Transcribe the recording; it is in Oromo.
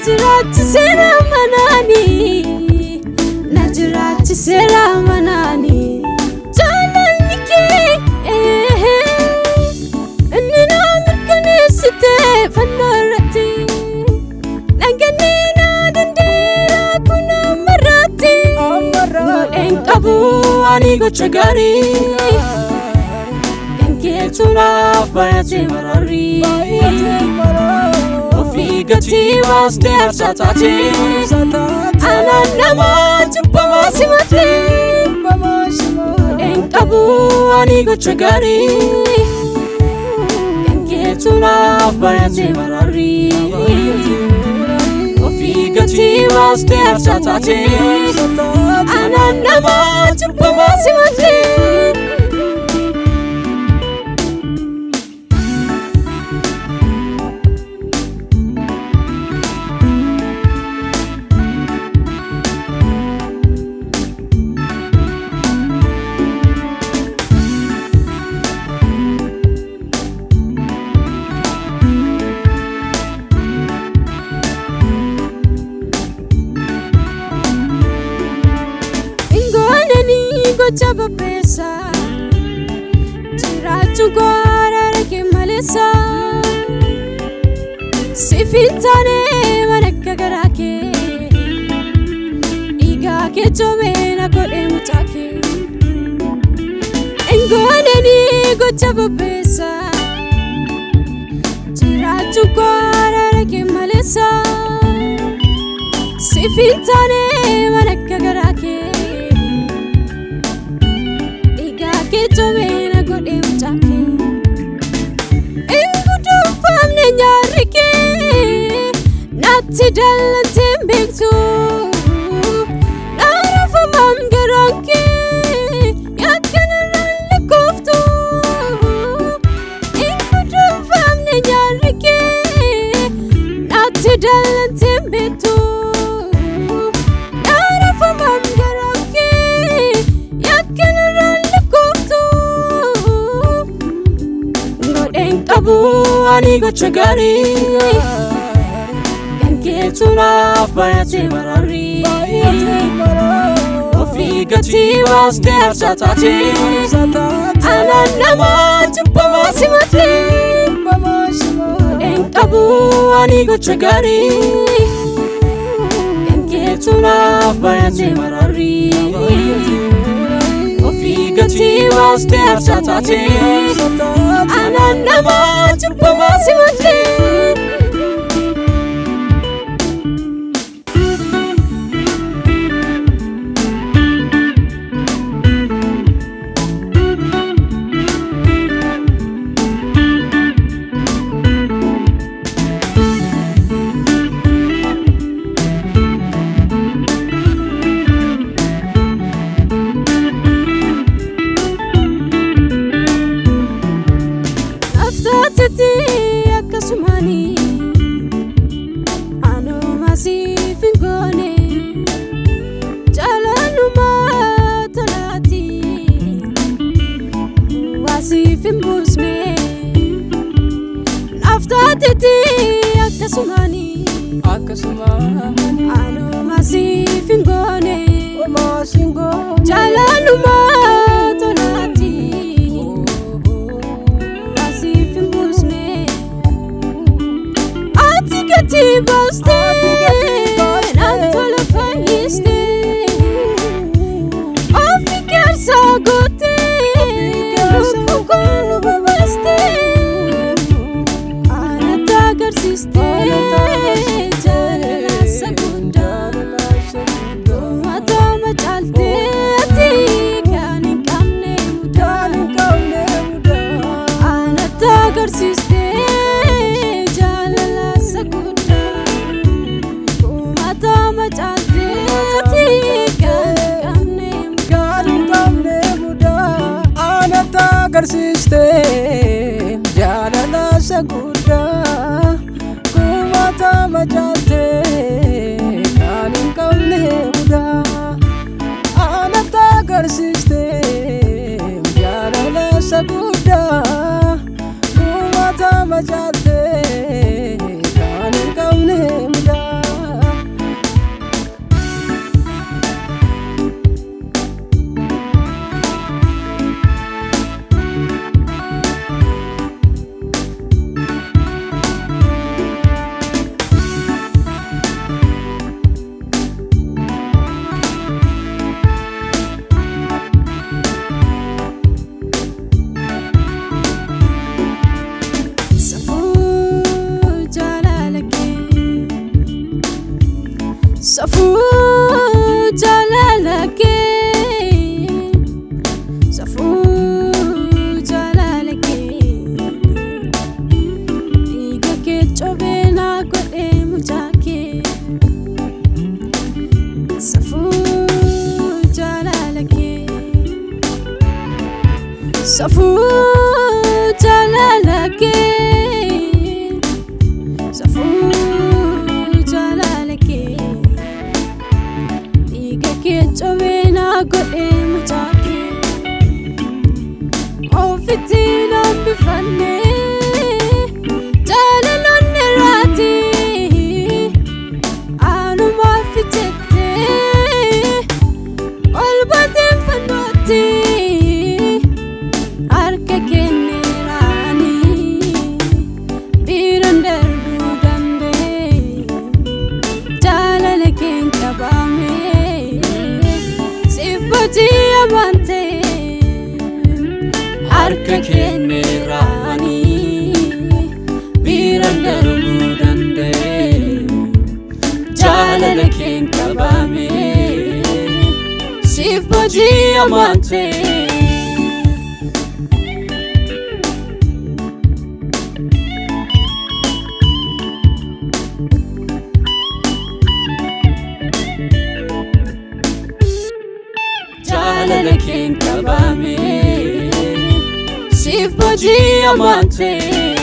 jiraachiseera manaanii, na jiraachiseera manaanii. Jaalalli kee inni na mirkaneessite fannoo irratti. Dhangannee na dandeera kun ammarratti. Godheen qabu ani gocha gaarii. Kan keetu naaf baay'ate mararii. Ofii gatii baastee aarsaa taate. Anaan nama cubbamaa simate. Godheen qabu ani gocha gaarii. Kan keetu naaf baay'ate mararii. Ofii gatii baastee aarsaa taate. Anaan nama cubbamaa simate. Ingoonanii gocha babbeessa jiraachuun koo araara kee maleessa. Siif hin taane waan akka garaa kee, dhiigaa kee coomee na godhee mucaa kee. Ingoonanii gocha babbeessa jiraachuun koo araara kee maleessa. Siif hin taane waan akka garaa kee, dhiigaa kee coomee na godhee mucaa kee. Hin guduunfamne nyaarri kee, natti dallantee hin beektu. Dhaarafamam garaan kee yakkanarraan lakkooftu. Hin guduunfamne nyaarri kee, natti dallantee hin beektu. Dhaarafamam garaan kee yakkanarraan lakkooftu. Godheen qabu ani gocha gaarii. Kan keetu naaf baay'ate mararii. Ofii gatii baastee aarsaa taate. Anaan nama cubbamaa simate. Godheen qabu ani gocha gaarii. Kan keetu naaf baay'ate mararii. Ofii gatii baastee aarsaa taate. Anaan nama cubbamaa simate. Aftaatetti akkasumaanii anuma siif hin goone, jaalaluma tolaati waa siif hin buusne. Aftaatetti akkasumaanii anuma siif hin goone, jaalaluma tolaati waa siif hin buusne. Ati gatii baastee naan tola fayyistee, ofi keessa gootee lubbuu koo nu babaastee, anatti agarsiistee jaalala isa guddaa. Uummata macaaltee ati kan hin qabne mudaa. Anatti agarsiistee jaalala isa guddaa. Uummata macaaltee ati kan hin qabne mudaa. Anatti agarsiiste jaalala isa guddaa, kumaatama caalte kan hin qabne mudaa. Anatti agarsiiste jaalala isa guddaa, kumaatama caalte kan hin qabne mudaa. Safuu jaalala kee, safuu jaalala kee, dhiiga kee cobee naa godhee mucaa kee. Safuu jaalala kee, safuu jaalala kee, safuu jaalala kee, dhiiga kee cobee naa godhee mucaa kee. Ofitti nambifannee jaalaloonni irraati anumaaf jettee ol baateen fannootti harka kenneeraanii biiraan darbuu danda'e jaalala keen qabame siif booji'amaan ta'e harka kenneeraanii biiraan darbuu danda'e jaalala keen qabame siif booji'amaan ta'e. Jaalala keen qabame siif booji'amaan ta'e.